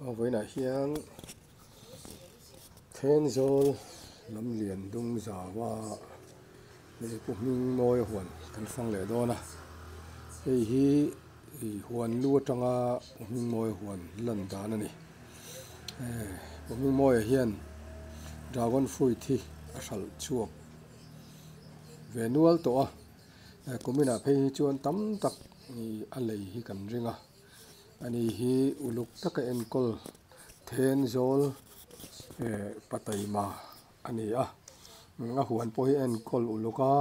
A vawiinah hian Thenzawl lam lian dung zau a lehkhabu hming mawi a huan kan fang leh dawn a hei hi ih huan lu atanga hming mawi huan lan dan a ni hming mawia hian dragon fruit hi a hralh chhuak ve nual tawh a kuminah phei hi chuan tam tak ih a lei hi kan ring a ani hi uluk taka enkawl Thenzawl eh pataima a ni a a huan pawh hi a enkawl uluk a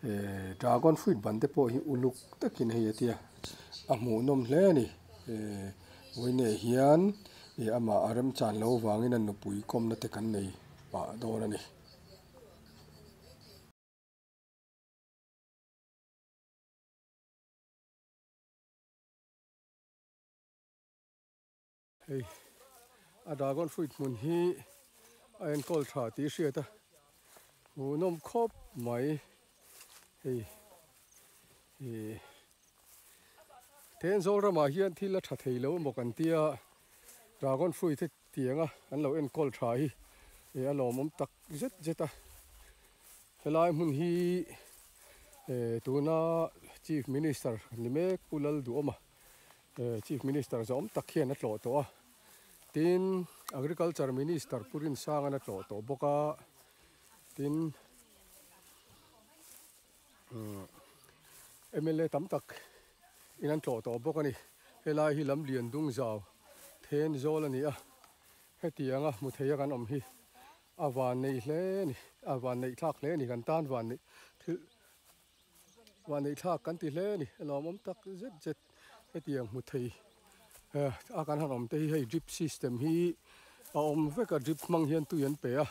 eh dragon fruit ban te pawh hi uluk takin hei a tia a hmuhnawm hle a ni eh vawiinah hian ih amah a remchan loh avangin a nupui kawmna te kan nei pah dawn a ni. Hei a dragon fruit hmun hi a enkawl tha tih hriat a hmuhnawm khawp mai hei ih Thenzawl ramah hian thil a tha thei lo emaw kan tia dragon fruit hi tianga an lo enkawl tha hi ih a lawmawm tak zet zet a helai hmun hi eh tuna chief minister ni mek Pu Lalduhawma. Chief Minister zawm tak hian a tlawh tawh a, tin Agriculture Minister Pu Rinsanga'n a tlawh tawh bawk a, tin mla tam tak in an tlawh tawh bawk a ni. Helai hi lam lian dung zau then zawl a ni a, hetianga hmu thei a kan awm hi a van nei hle a ni, a van neih thlak hle a ni kan tan van neih thil. Vahneih thlak kan ti hle a ni a lawmawm tak zet zet hetiang hmu thei a kan han awm te hi hei drip system hi a awm vek a drip hmang hian tui an pe a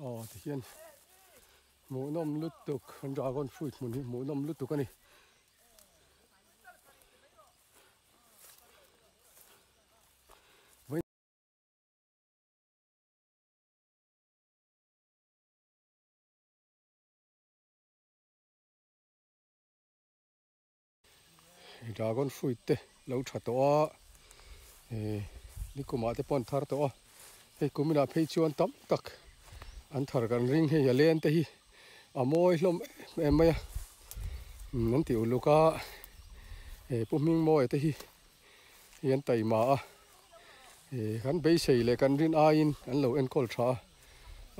aw tihian hmuhnawm lutuk dragon fruit hmun hi hmuhnawm lutuk a ni. Dragon fruit te lo tha tawh a eh nikumah te pawh an thar tawh a hei kuminah phei chuan tam tak an thar kan ring hei a len te hi a mawi hlawm em em mai a an tih uluk a eh pu Hmingmawia te hi hi an taima a. Ih kan beisei leh kan rin aiin an lo enkawl tha a,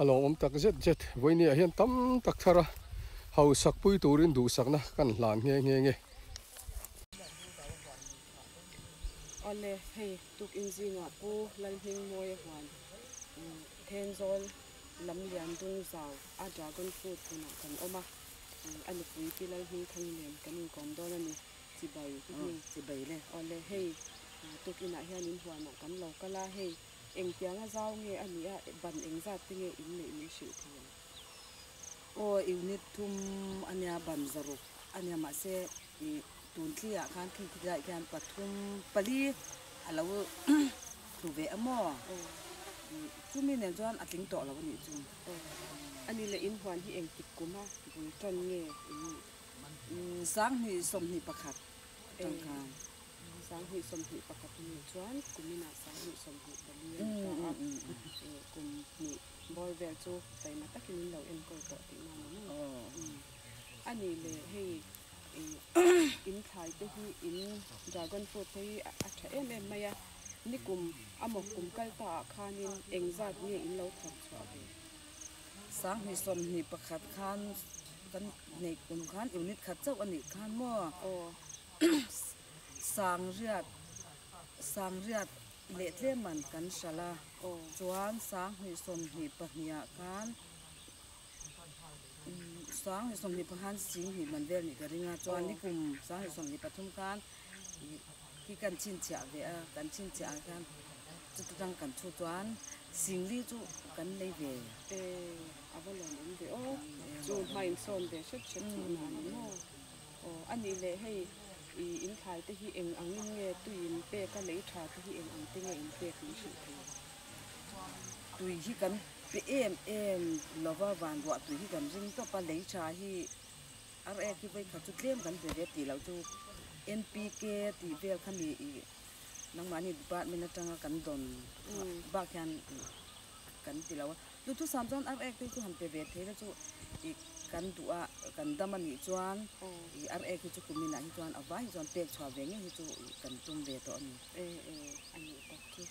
a lawmawm tak zet zet. Vawinia hian tam tak thar a, hausak pui turin duhsakna kan hlan nghe nghe nge. Awle, hei tukin zingah Pu Lalhmingmawia huan Thenzawl lam lian dung zau a dragon fruit hunah kan awm a, a nupui Pi Lalhmingthangi nen kan inkawm dawn a ni. Chibai hming. Chibai le. Awle hei tukinah hian in huanah kan lo kal a, hei engtianga zau nge a nih a, ban engzat te nge in neih min hrilh thei ang? Aw unit thum a nia ban zaruk a nia mahse ih tun thli ah khan khi khi lai khian pathum pali a lo tlu ve a maw? Ih chumi nen chuan a tling tawh lo a nih chu. Aw a ni le in huan hi engtik kum a bul tan nge in nih? 2021 atang khan. 2021 anih chuan kuminah 2024 a ni ta a, kum hnih bawr vel chu taima takin in lo enkawl tawh tihna a ni mai. A nih leh hei in thlai te hi in dragon fruit te hi a tha em em mai a, nikum amaw kum kal ta ah khanin engzat nge in lo thawk chhuah ve? 2021 khan kan neih kum khan unit khat chauh a nih khan maw sangriat sangriat leh tlem man kan hralh a chuan 2022 ah khan 2024 khan 20 man vel nih ka ring a chuan nikum 2023 khan khi kan chhinchhiah ve a kan chhinchhiah ah khan chuta tang kan chhu chuan singli chu kan lei ve. A va lawm awm ve aw, chu hma in sawn ve hret hret tih na ni maw? Aw a nih leh hei i in thlai te hi eng ang in nge tui in pek a lei tha te hi eng ang te nge in pek min hrilh thei ang? Tui hi kan pe em em lova van ruah tui hi kan ring tawp a, lei tha hi ar ek hi vawikhat chu tlem kan pe ve tih loh chu NPK tih vel kha mi ih nangmahni department atanga kan dawn bak hian ih kan ti lo a. Duhthusam chuan ar ek te chu han pe ve thei la chu ih kan duh a, kan dam a nih chuan ih ar ek hi chu kuminah hi chuan a vai hi chuan pek chhuah ve ngei hi chu ih kan tum ve tawh a ni. E e a nih tak chu.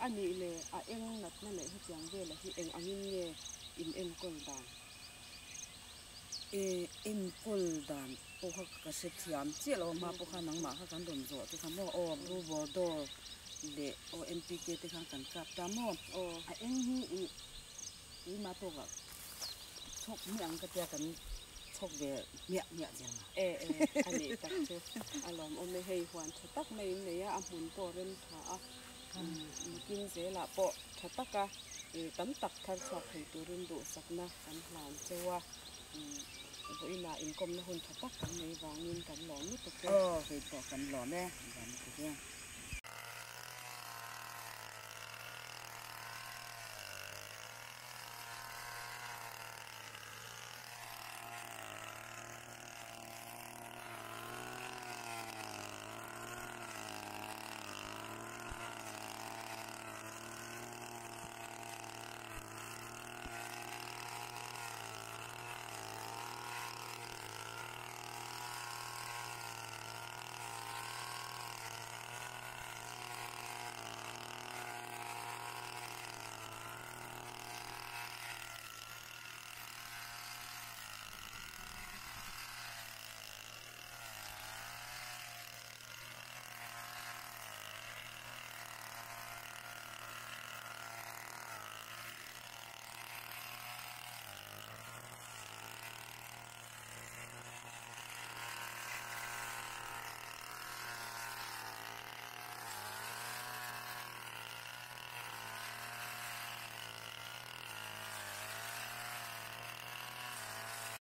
A nih leh a eng natna leh hetiang vela hi eng angin nge in enkawl dan? E enkawl dan pawh kha ka hre thiam chiah lo a, hma pawh kha nangmah kha kan rawn zawh te kha maw aw Blue Bordeaux leh aw NPK te khan kan kap ta maw? A eng hi ih keimah tawkah chhawk hmiah ang ka tia kan chhawk ve hmiah hmiah chiang a. E e a nih tak chu a lawmawm e, hei huan tha tak mai in nei a, a hmun pawh rem tha a, nikin zelah pawh tha taka tam tak thar chhuak thei turin duhsakna kan hlan cheu a, vawiinah inkawmna hun tha tak kan nei vangin kan lawm lutuk e. Aw kei pawh kan lawm e, van lutuk e.